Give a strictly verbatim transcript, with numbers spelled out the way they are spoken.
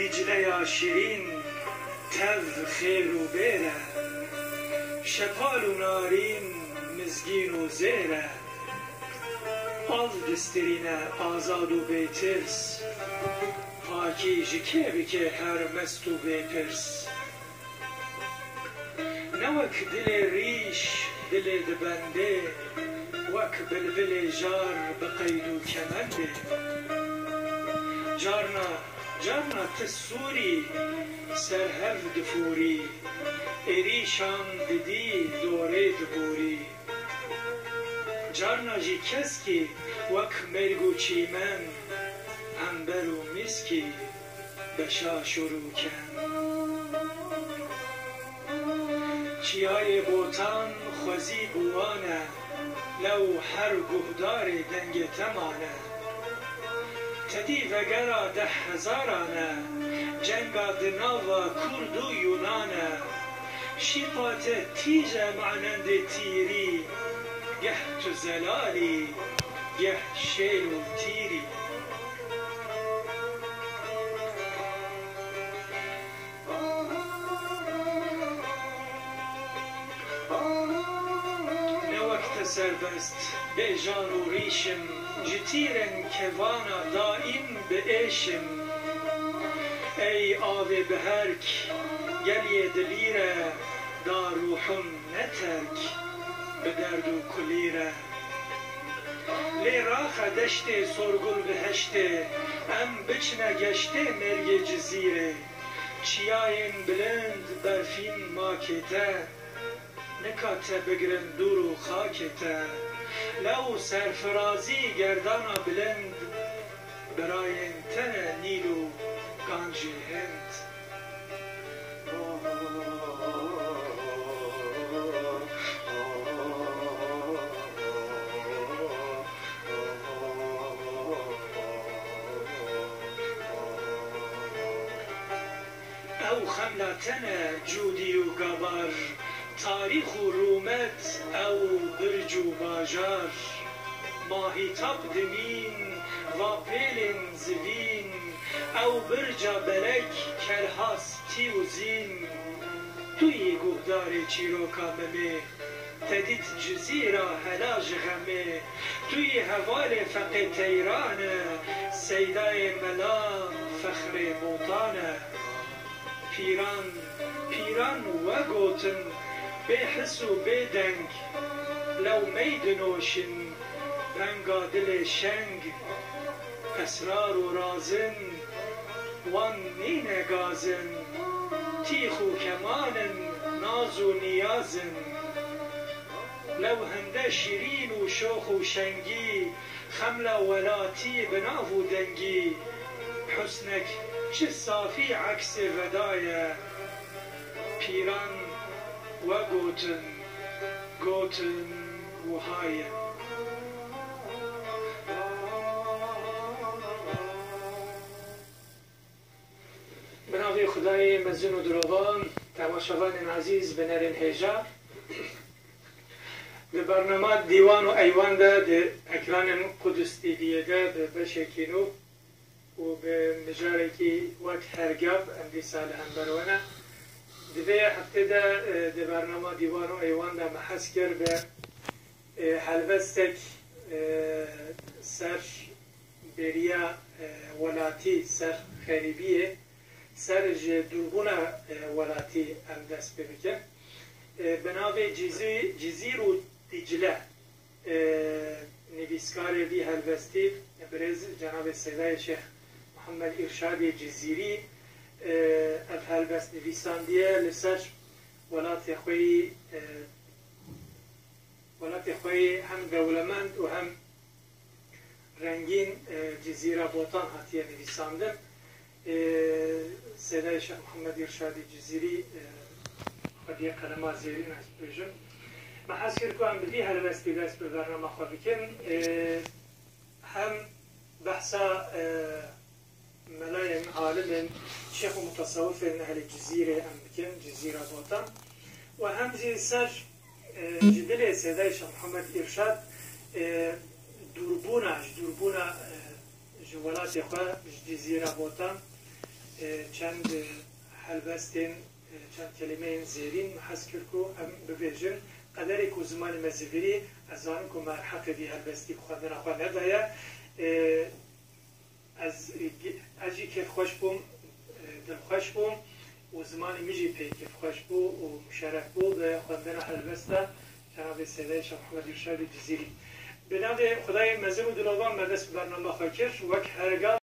Dîcleya şirîn, tev xêr û bêr e, şepal û narîn, mizgîn û zêr e. Av distirîne azad û bêtirs, pakî ji kê bike her mest û bêpirs? Ne wek dilê rîş, dilê di bendê, wek bilbilê jar bi qeyd û kemendê. Carna, carna ti sûrî, ser hev difûrî, êrîşan didî, dorê dibûrî. Carna jî keskî, wek mêrg û çîmen, ember û mîskî, beşa şûr û ken. Çiyayê Botan xwezî bûwan e, lew her guhdarê dengê te mane. Tedî vegera deh hezaran e, cenga di nava Kurd û Yunan e. Şîpa te tîj e manendê tîrî, geh tu zelal î, geh şêl û tîr î. Ne wek te serbest, bê jan û rîş im, ji tîrên kevana daîm bi êş im. Ey avê biherk, geliyê dilîre, da rûhim ne terk, bi derd û kulîre. Lê raxe deştê sorgul biheştê, em biçine geştê mêrgê Cizîrê. Çiyayên bilind berfîn makê te, nika te bigrin dûr û xakê te. Lew serfirazî gerdana bilind, birayên te ne Nîl û Gancê Hind. Ew xemla te ne cûdî û gabar, tarîx û rûmet, ew birc û bajar. Mahîtap dimîn, va pêlên zivîn, ew birca belek, kelhas, tî û zîn. Tu yî guhdarê çîroka Memê, te dît Cizîra hela ji xemê. Tu yî hevalê Feqê Teyran e, seydayê Mela Fexrê Botan e. Pîran, pîran we gotin, bê his û bê deng, lew mey dinoşin, venga dilê şeng, esrar û razin, wan nîne gazin, tîx û keman in, naz û niyaz in. Lew hinde şirîn û şox û şengî, xemla welatî bi nav û dengî, husnek çi safî eksê vedaye. Pîran we gotin, gotin wiha ye. Bi navê Xwedayê mezin û dilovan, temaşevanên ezîz, binerên hêja. Di bernama Dîwan û Eywan de di ekranên Qudus T V'yê de bi beşekî nû û bi mijarekî wek her gav em dîsa li hember we ne. Di vê heftê de, e, di bernama Dîwan û Eywan de me hez kir bi, e, helbestek, e, ser beriya, e, welatî, ser xerîbiyê, ser ji dûrbûna, e, welatî em dest pê bikin. E, bi navê Cizî-, Cizîr û Dîcle, e, nivîskarê vî helbestî, birêz cenabê Seydayê Şêx Muhammed Îrşadê Cizîrî, e, ev helbest nivîsandiye li ser welatê xwe yî, e, welatê xwe yî hem dewlemend û hem rengîn, e, Cizîra Botan hatiye nivîsandin. E, Seydayê Şêx Muhammed Îrşadî Cizîrî, e, xwediye qelema zêrîn ez dibêjim. Me hez kir ku em bi vî helbestî dest bi bernama xwe bikin. E, hem behsa, e, melayên, alimên, şêx û mutasewifên ehlê Cizîrê em bikin, Cizîra Botan. Û hem jî ser, e, ji dilê Seydayê Şêx Muhammed Îrşad, e, dûrbûna, ji dûrbûna, e, ji welatê xwe, ji Cizîra Botan, e, çend, e, helbestên, e, çend kelîmeyên zêrîn min hez kir ku em bibêjin. Qederê ku zimanê me zivîrî, ez zanim ku me heqê vî helbestî bi xwendina xwe nedaye. E, ez, ez jî kêfxweş bûm, e, dilxweş bûm û zimanê min jî pê kêfxweş bû û muşeref bû bi xwendina helbesta cenabê Sêdayê Şah Mihemed Îrşadê Cizîrî. Bi navê Xwedayê Mezin û Dilovan me dest bi bernama xwe kir. Wek her gal